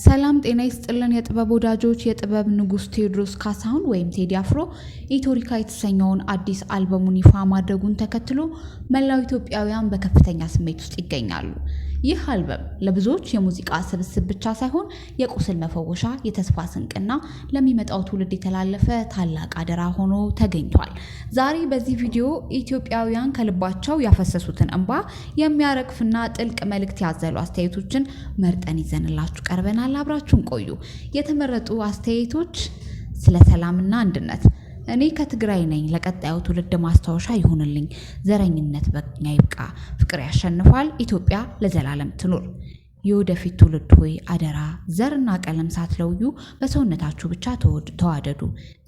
ሰላም ጤና ይስጥልን የጥበብ ወዳጆች። የጥበብ ንጉስ ቴዎድሮስ ካሳሁን ወይም ቴዲ አፍሮ ኢቶሪካ የተሰኘውን አዲስ አልበሙን ይፋ ማድረጉን ተከትሎ መላው ኢትዮጵያውያን በከፍተኛ ስሜት ውስጥ ይገኛሉ። ይህ አልበም ለብዙዎች የሙዚቃ ስብስብ ብቻ ሳይሆን የቁስል መፈወሻ፣ የተስፋ ስንቅና ለሚመጣው ትውልድ የተላለፈ ታላቅ አደራ ሆኖ ተገኝቷል። ዛሬ በዚህ ቪዲዮ ኢትዮጵያውያን ከልባቸው ያፈሰሱትን እንባ የሚያረግፍና ጥልቅ መልእክት ያዘሉ አስተያየቶችን መርጠን ይዘንላችሁ ቀርበናል። አብራችሁን ቆዩ። የተመረጡ አስተያየቶች ስለ ሰላምና አንድነት። እኔ ከትግራይ ነኝ። ለቀጣዩ ትውልድ ማስታወሻ ይሁንልኝ። ዘረኝነት በኛ ይብቃ። ፍቅር ያሸንፋል። ኢትዮጵያ ለዘላለም ትኑር። የወደፊት ትውልድ ሆይ አደራ፣ ዘርና ቀለም ሳትለዩ በሰውነታችሁ ብቻ ተዋደዱ።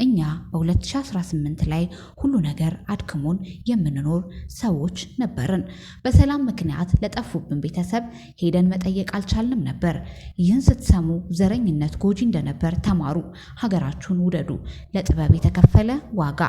እኛ በ2018 ላይ ሁሉ ነገር አድክሞን የምንኖር ሰዎች ነበርን። በሰላም ምክንያት ለጠፉብን ቤተሰብ ሄደን መጠየቅ አልቻልንም ነበር። ይህን ስትሰሙ ዘረኝነት ጎጂ እንደነበር ተማሩ። ሀገራችሁን ውደዱ። ለጥበብ የተከፈለ ዋጋ።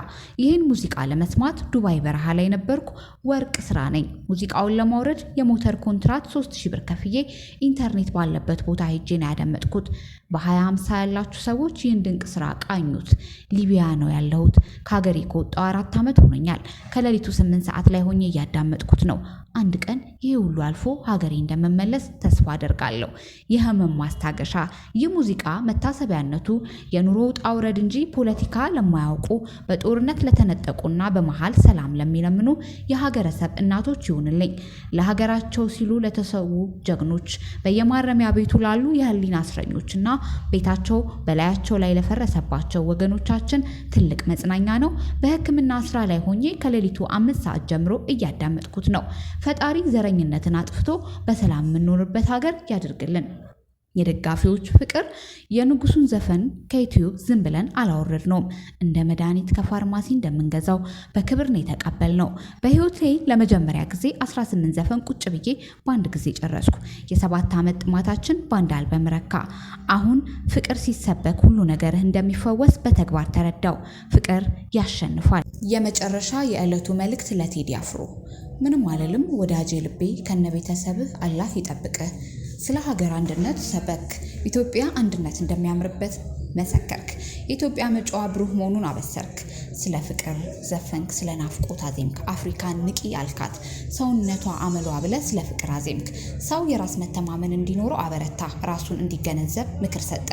ይህን ሙዚቃ ለመስማት ዱባይ በረሃ ላይ ነበርኩ። ወርቅ ስራ ነኝ። ሙዚቃውን ለማውረድ የሞተር ኮንትራት 3000 ብር ከፍዬ ኢንተርኔት ባለበት ቦታ ሄጄ ነው ያደመጥኩት። በ2050 ያላችሁ ሰዎች ይህን ድንቅ ስራ ቃኙት። ሊቢያ ነው ያለሁት። ከሀገሬ ከወጣሁ 4 ዓመት ሆኖኛል። ከሌሊቱ 8 ሰዓት ላይ ሆኜ እያዳመጥኩት ነው። አንድ ቀን ይህ ሁሉ አልፎ ሀገሬ እንደምመለስ ተስፋ አደርጋለሁ። የህመም ማስታገሻ። ይህ ሙዚቃ መታሰቢያነቱ የኑሮ ውጣ ውረድ እንጂ ፖለቲካ ለማያውቁ፣ በጦርነት ለተነጠቁና በመሃል ሰላም ለሚለምኑ የሀገረሰብ እናቶች ይሁንልኝ። ለሀገራቸው ሲሉ ለተሰዉ ጀግኖች፣ በየማረሚያ ቤቱ ላሉ የህሊና እስረኞችና ቤታቸው በላያቸው ላይ ለፈረሰባቸው ወገኖቻችን ትልቅ መጽናኛ ነው። በሕክምና ስራ ላይ ሆኜ ከሌሊቱ 5 ሰዓት ጀምሮ እያዳመጥኩት ነው። ፈጣሪ ዘረኝነትን አጥፍቶ በሰላም የምንኖርበት ሀገር ያድርግልን። የደጋፊዎች ፍቅር። የንጉሱን ዘፈን ከዩቲዩብ ዝም ብለን አላወረድነውም። እንደ መድኃኒት ከፋርማሲ እንደምንገዛው በክብር ነው የተቀበልነው። በህይወቴ ለመጀመሪያ ጊዜ 18 ዘፈን ቁጭ ብዬ በአንድ ጊዜ ጨረስኩ። የ7 ዓመት ጥማታችን በአንድ አልበም ረካ። አሁን ፍቅር ሲሰበክ ሁሉ ነገርህ እንደሚፈወስ በተግባር ተረዳው። ፍቅር ያሸንፋል። የመጨረሻ የዕለቱ መልእክት ለቴዲ አፍሮ። ምንም አልልም ወዳጄ ልቤ፣ ከነ ቤተሰብህ አላህ ይጠብቅህ። ስለ ሀገር አንድነት ሰበክ። ኢትዮጵያ አንድነት እንደሚያምርበት መሰከርክ። የኢትዮጵያ መጪዋ ብሩህ መሆኑን አበሰርክ። ስለ ፍቅር ዘፈንክ፣ ስለ ናፍቆት አዜምክ። አፍሪካን ንቂ አልካት። ሰውነቷ አመሏ ብለህ ስለ ፍቅር አዜምክ። ሰው የራስ መተማመን እንዲኖረው አበረታ፣ ራሱን እንዲገነዘብ ምክር ሰጠ።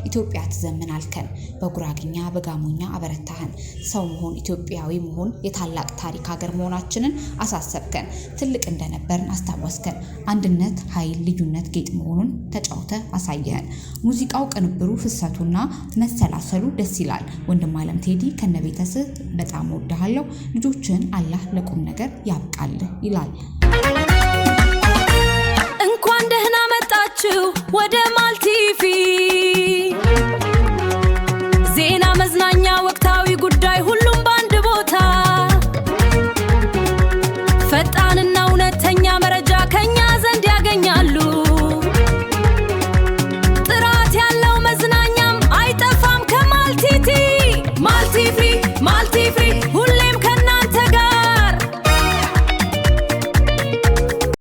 ኢትዮጵያ ትዘምን አልከን። በጉራግኛ በጋሞኛ አበረታህን። ሰው መሆን፣ ኢትዮጵያዊ መሆን የታላቅ ታሪክ ሀገር መሆናችንን አሳሰብከን። ትልቅ እንደነበርን አስታወስከን። አንድነት ኃይል፣ ልዩነት ጌጥ መሆኑን ተጫውተህ አሳየህን። ሙዚቃው፣ ቅንብሩ፣ ፍሰቱና መሰላሰሉ ደስ ይላል። ወንድም አለም ቴዲ ከነቤተሰብ በጣም እወድሃለሁ። ልጆችህን አላህ ለቁም ነገር ያብቃልህ ይላል። እንኳን ደህና መጣችሁ ወደ ማልቲቪ።